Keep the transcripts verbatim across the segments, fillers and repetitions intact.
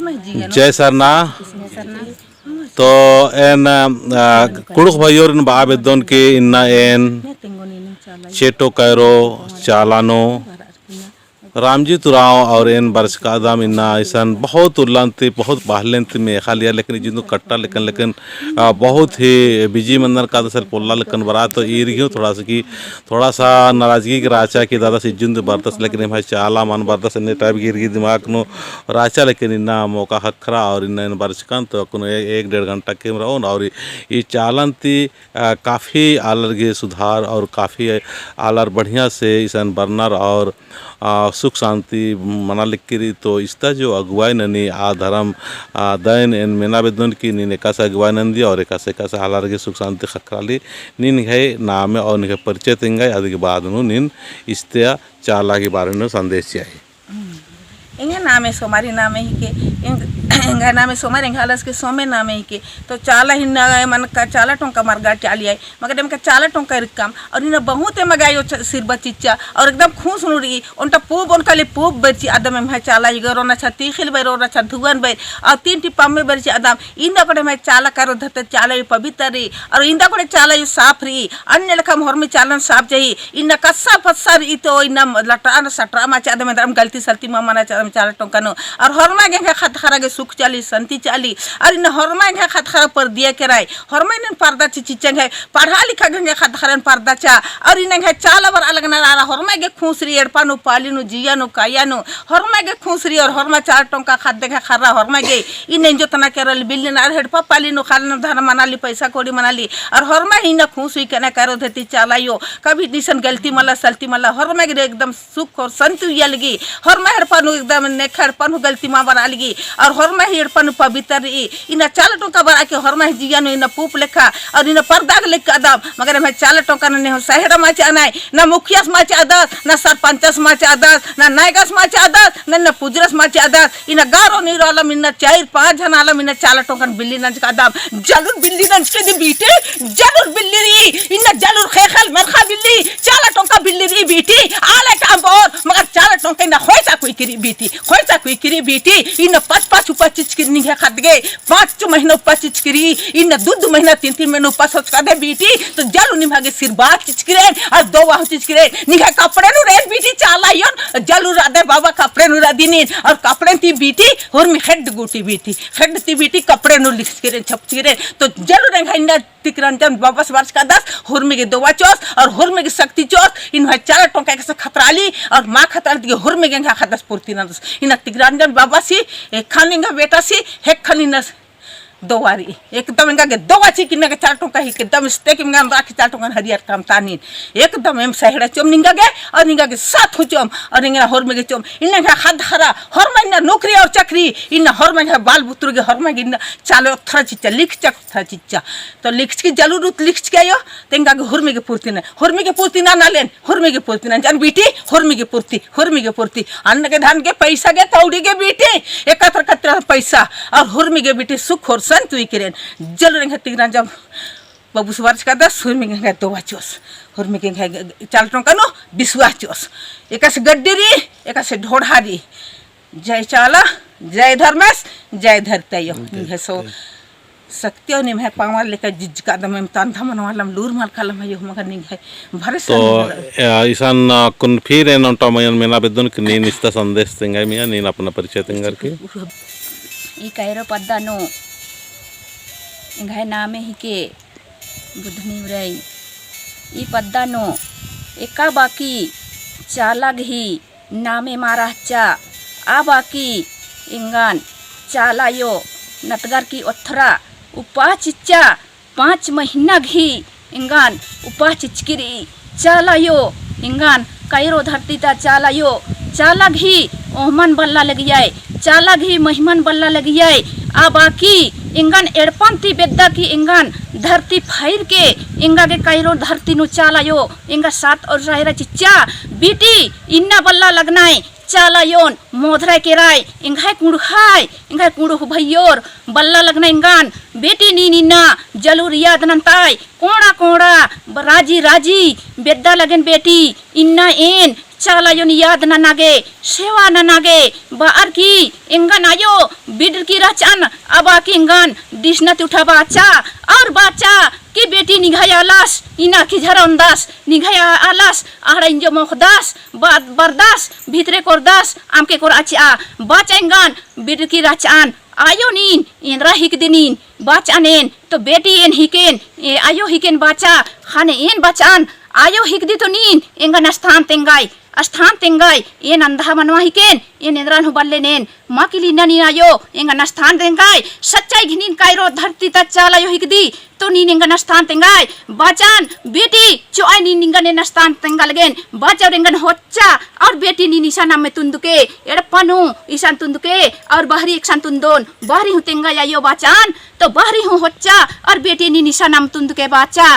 जय सरना। तो एन, आ, कुँड़ुख़ भइयोरिन बआ बेद्दोन कि इन्ना एन चेटो कैरो चाला नू रामजी तुराव और एन बरचकादम इन्ना इसन बहुत उल्लन ती, बहुत बहलेन ती मेख़ा लिया, लेकिन इजिंदु कट्टा लेकिन, लेकिन, आ, बहुत ही busy मंदन कादस पोल्ला लेकिन बरआ तो ईर गे हूँ थोड़ा सा कि, थोड़ा सा नाराजगी के रहचा कि दादा इजिंदु बरदस लेकिन एम्है चाला मल बरदस एन्ने type गे ईर गे दिमाग नू रहचा, लेकिन इन्ना मौका ख़क्खरा और इन्ना एन बरचकन तो अक्कुन ए-, एक डेढ़ घंटा केम रओन और ई, ई चालन ती आ, काफी आलर गे सुधार और काफी आलर बढ़िया से इसन बरनर और, आ, सुख शांति मना लिक्की रई। तो इस्ता जो अगुवाई ननी आ धर्म, आ, दयन एन मेना बेद्दोन कि नीन एकासे अगुवाई नंदिया और एकासे, एकासे आलर गे सुख शांति ख़क्खराली। नीन एंग्है नामे और निंग्है परिचय तेंगय, अदिगे बाद नू नीन इस्ता चाला के बारे नू संदेश चिअय। एंग्है नामे सोमारी नामे हिके, एंग-, एंग्है नामे सोमारी, एंग्है आलस के सोमे नामे हिके। तो चाला ही ना, एमन का चाला टोंका मरगा चाली आय, मगर एमन का चाला टोंका रिक्कम, और इन्ना बहुत एमन गा आयो च-, सिरबा चिच्चा, और एकदम खुश नू रई, ओन्टा पूब, ओन्टा ले पूब बरचिअदम एम्है चाला, इगर ओना छा तीखिल बैर, ओना छा धुवन बैर, और तीन टिप्पा में बरचिअदम, इन्ना कोड़े एम्है चाला करो धरते चाला ही पवित्र रई, और इन्ना कोड़े चाला ही साफ रई, अन्ने लेखम होरमी चालन साफ चाही, इन्ना कस्सा फस्सा रई तो इन्ना लटरा न सटरा मा चिअदम एन्दरम गलती सलती मा मना चिअदम चाला टोंका नू। और होरमा गे एंग्है ख़द्द ख़र्रा गे सुख चाली, संती चाली। और इन्ना होरमा एंग्है ख़द्द ख़र्रा परदिया केराय। होरमा इन्ना परदा ची चिच्चा एंग्है पढ़ा लिखा गे एंग्है ख़द्द ख़र्रन परदा चा। और इन्ना एंग्है चाला बरआ लगनर आर होरमा गे खुस रई एड़पा नू, पाली नू, जिया नू, काया नू। होरमा गे खुस रई और होरमा चाला टोंका ख़द्द एंग्है ख़र्रा होरमा गे। इन्ना एंजो तना केरल बिल्ली नर एड़पा पाली नू ख़ल्ल नू धन मनाली, पैसा कौड़ी मनाली। और होरमा ही इन्ना खुस हुई केना करो धरती चाला आयो। कभी निसन गलती मला, सलती मला, होरमा गे एकदम सुख और संत उइया लगी, होरमा एड़पा नू एकदम नेखा एड़पा नू गलती मा बरआ लगी, और होरमा ही एड़पा नू पवित्र रई, इन्ना चाला टोंका बरआ के होरमा ही जिया नू इन्ना पूप लेखा, और इन्ना परदा गे लेखा अदम, मगर एम्है चाला टोंका नू नेहूँ सहेड़ा मा चिअनय, ना मुखियास मा चिअदस, ना सरपंचस मा चिअदस, ना नायगस मा चिअदस, ना, ना पुजरस मा चिअदस, इन्ना गारो नीरो आलम इन्ना चार पाँच झन आलम इन्ना चाला टोंकन बिल्ली नंजकादम। जलुर बिल्ली नंजकी दी बीटी, जलुर बिल्ली रई, इन्ना जलुर ख़ेख़ेल मेर्ख़ा बिल्ली, चाला टोंका बिल्ली रई बीटी, आले काम बोर, मगर चाला टोंका इन्ना ख़ोइसा कुइकी रई बीटी, ख़ोइसा कुइकी रई बीटी, इन्ना पाँच पाँच उपास चिचकी रई निंग्है ख़द्द गे, पाँच महीना उपास चिचकी रई, इन्ना दू दू महीना तीन तीन महीना उपास होचकादय बीटी, तो जलुर निम्है गे सिरबाद चिचकी रएन, और दोवा हूँ चिचकी रएन, निंग्है कपड़े नू रएन बीटी, चाला आयोन, जलुर रअदय बाबा कपड़े नू रअदी नीन, और कपड़े ती बीटी, होरमी ख़ेड्ड गूटी बीटी, ख़ेड्ड ती बीटी कपड़े नू लिखचकी रएन, छपचकी रएन। तो जलुर एंग्है इन्ना तिकरंजन बाबस बरचकादस, होरमी गे दोवा चिओस, और होरमी गे शक्ति चिओस, इन्ना चाला टोंका एकासे खतराली, और मा खतराली ती गे होरमी गे एंग्है ख़द्दस पूर्ति नन्दस। इन्ना तिकरंजन बाबस ही, एखन एंग्है बेटस ही, एखन इन्ना दोवा रई। एकदम एंगा गे दोवा चिकी इन्ना गे चाला टोंका ही, एकदम इस्ते कि एंगा राखी चाला टोंका हरियर काम तानीन। एकदम एम सहेड़ा चिओम निंगा गे, और निंगा गे साथ हूँ चिओम, और एंगा होरमी गे चिओम। इन्ना गे ख़द्द ख़र्रा, होरमा इन्ना नौकरी और चाकरी, इन्ना होरमा गे बाल बुतरू गे, होरमा गे इन्ना चाला ओथरा चिच्चा, लिखचक ओथरा चिच्चा। तो लिखचकी जलुर उत लिखचकी आयो, तो एंगा गे होरमी गे पूर्ति नना, होरमी गे पूर्ति नना लेन, होरमी गे पूर्ति नंजन बीटी, होरमी गे पूर्ति, होरमी गे पूर्ति। अन्न गे धन गे पैसा गे कौड़ी गे बीटी, एकत्र कत्र पैसा, और होरमी गे बीटी सुख और संत उइकी रएन। जलुर एंग्है तिकरंजन बाबस बरचकादस, होरमी गे एंग्है दोवा चिओस, होरमी गे एंग्है चाला टोंका नू बिसुवा चिओस। एकासे गड्डी रई, एकासे ढोढ़ा रई। जय चाला, जय धर्मेस, जय धरती आयो। जय निम्है सो धरती। शक्ति और निम्है power लेखा जिज्जकादम एम तंधा मनवा आलम लूर मल कालम आयो, मगर निंग्है भरोसा तो, निंग्है। अ, इसन, अ, कुन फिर एन ओन्टा मयन मेना बेद्दोन कि नीन इस्ता संदेश तेंगय मइय्याँ, नीन अपना परिचय तेंगर की। ई कैरो पद्दा नू एंग्है नामे हिके बुधनी उराँव। ई पद्दा नू एका बाकी चाला गही नामे मा रहचा, आ बाकी एंगन चाला आयो नतगर की ओथरा उपास चिच्चा, पाँच महीना गही एंगन उपास चिचकी रई। चाला आयो एंगन कैरो धरती ता चाला आयो, चाला गही ओहमन बल्ला लगियाय, चाला गही महिमन बल्ला लगियाय। आ बाकी एंगन एड़पन ती बेद्दा की एंगन धरती फैर के एंगा गे कैरो धरती नू चाला आयो एंगा साथ और सहेड़ा चिच्चा। बीटी इन्ना बल्ला लगनय, चाला आयोन मोधरा केराय, एंग्है कुँड़ुख़य, एंग्है कुँड़ुख़ भइयोर बल्ला लगनय एंगन। बेटी नीन इन्ना जलुर याद नन्तय, कोंड़ा कोंड़ा, राजी राजी बेद्दा लगेन बेटी, इन्ना एन चाला आयोन याद नना गे, सेवा नना गे, बअर की एंगन आयो बिडरकी रहचन, अबा की एंगन डिसना ती उठा बाचा, और बाचा कि बेटी निंग्है आलस, इन्ना खिझरा ओन्दस, निंग्है आलस, अहड़ा इंजो मोख़दस, बा-, बरदस, भितरे कोरदस, अमके कोरआ चिआ, बाचा एंगन बिडरकी रहचन, आयो नीन, एन्दरा हिकदी नीन, बाचन एन, तो बेटी एन हिकेन, ए, आयो हिकेन बाचा, ख़ने एन बाचन, आयो हिकदी तो नीन, एंगन स्थान तेंगाई, स्थान तेंगाई, एन अंधा मनवा हिकेन, एन एन्दरन हूँ बल्लेन एन, मा किल इन्ना नीन आयो, एंगन स्थान तेंगाई, सच्चाई गही नीन कायरो धरती ता चाला आयो हिकदी, तो नीन एंगन स्थान तेंगाई, बाचन, बेटी, चोआई नीन निंगन एन स्थान तेंगा लगेन, बाचा और एंगन होच्चा, और बेटी नीन इसन अम्मे तुन्दुके, एड़पा नू इसन तुन्दुके, और बहरी एकसन तुन्दोन, बहरी हूँ तेंगाई आयो बाचन, तो बहरी हूँ होच्चा, और बेटी नीन इसन अम्म तुन्दुके बाचा,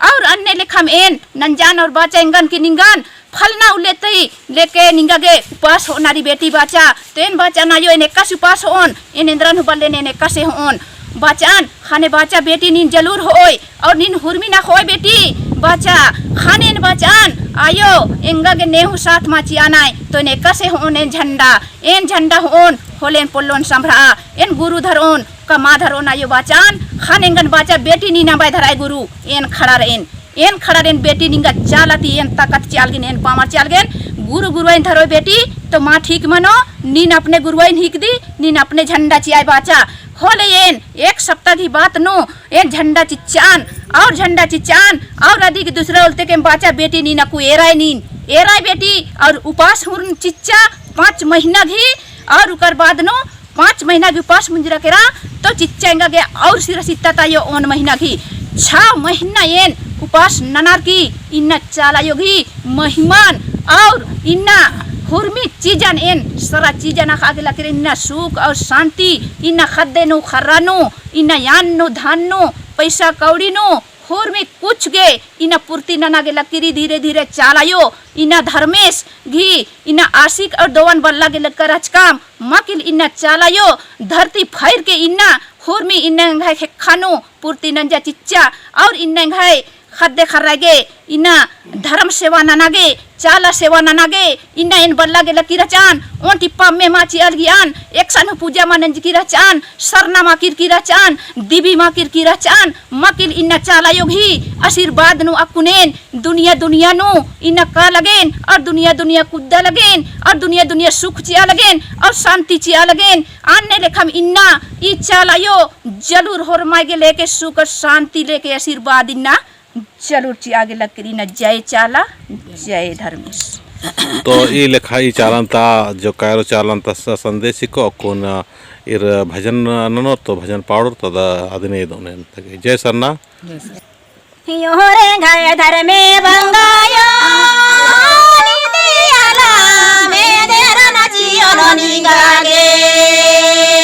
और अन्ने लेखम एन नंजन और बाचा एंगन कि निंगन, फलना उल्ले ती लेके निंगा गे उपास होअना रई बेटी बाचा। तो एन बाचन आयो एन एकासे उपास होओन, एन एन्दरन हूँ बल्लेन एन एकासे होओन। बाचन, ख़ने बाचा बेटी नीन जलूर होओय, और नीन हुरमी ना होओय बेटी बाचा। ख़ने एन बाचन आयो एंगा गे ने हूँ साथ मा चिआ नय, तो एन एकासे होओन एन झंडा, एन झंडा होओन, होले एन पोल्लोन संभरआ, एन गुरु धरओन, का मा धरओन आयो बाचन। ख़ने एंगन बाचा बेटी नीन अम्बय धरआय गुरु, एन खड़ा रएन। एन खड़ा रएन बेटी निंगा चाला ती एन ताकत चिआ लगेन, एन power चिआ लगेन, गुरु गुरुवाइन धरोय बेटी, तो मा ठीक मनो, नीन अपने गुरुवाइन हिकदी, नीन अपने झंडा चिआय बाचा। होले एन एक सप्ताह गही बात नू एन झंडा चिच्चन, और झंडा चिच्चन, और अदी गही दूसरा उल्ले ती एम बाचा बेटी नीन अक्कु एराय नीन, एराय बेटी, और उपास हूँ चिच्चा पाँच महीना गही, और उकर बाद नू पाँच महीना गही उपास मुंजरा केरा, तो चिच्चा एंगा गे और सिरा सित्ता ता आयो ओन महीना गही। छह महीना एन उपास ननर की इन्ना चाला आयो गही महिमन और इन्ना हुरमी चीजन एन सरा चीजन अख़आ गे लक्की रई, इन्ना सुख और शांति, इन्ना ख़द्दे नू ख़र्रा नू, इन्ना यान नू धान नू, पैसा कौड़ी नू, हुरमी कुछ गे इन्ना पूर्ति नना गे लक्की रई। धीरे धीरे चाला आयो इन्ना धर्मेस गही इन्ना आसिक और दोवन बल्ला गे लक्कर अचकम मकिल इन्ना चाला आयो धरती फैर के इन्ना हुरमी इन्ना एंग्है ख़ेक्खा नू पूर्ति नंजा चिच्चा और इन्ना एंग्है ख़द्दे ख़र्रा गे इन्ना धर्म सेवा नना गे, चाला सेवा नना गे, इन्ना एन बल्ला गे लक्की रहचन, ओन टिप्पा अम्मे मा चिआ लगियन, एकसन हूँ पूजा मा नंजकी रहचन, सरना मा किरकी रहचन, दिबी मा किरकी रहचन, मकिल इन्ना चाला आयो गही आशीर्वाद नू अक्कुन एन दुनिया दुनिया नू इन्ना का लगेन, और दुनिया दुनिया कुद्दा लगेन, और दुनिया दुनिया सुख चिआ लगेन, और शांति चिआ लगेन। अन्ने लेखम इन्ना ई चाला आयो जलूर होरमाय गे लेके सुख और शांति लेके आशीर्वाद इन्ना जलूर चिआ गे लक्की रई। इन्ना जय चाला, जय धर्मेस। तो ई लेखा ई चालन ता जो कायरो चालन ता स-, संदेश हिको अक्कुन ईर भजन ननोर तो भजन पाड़ोर तो दा अदिन एदोन एन तक। जय सरना। जय सरना। योरे घाय धर्मे बंगायो, निंदियाला में देरा नचियो नो निंगा गे।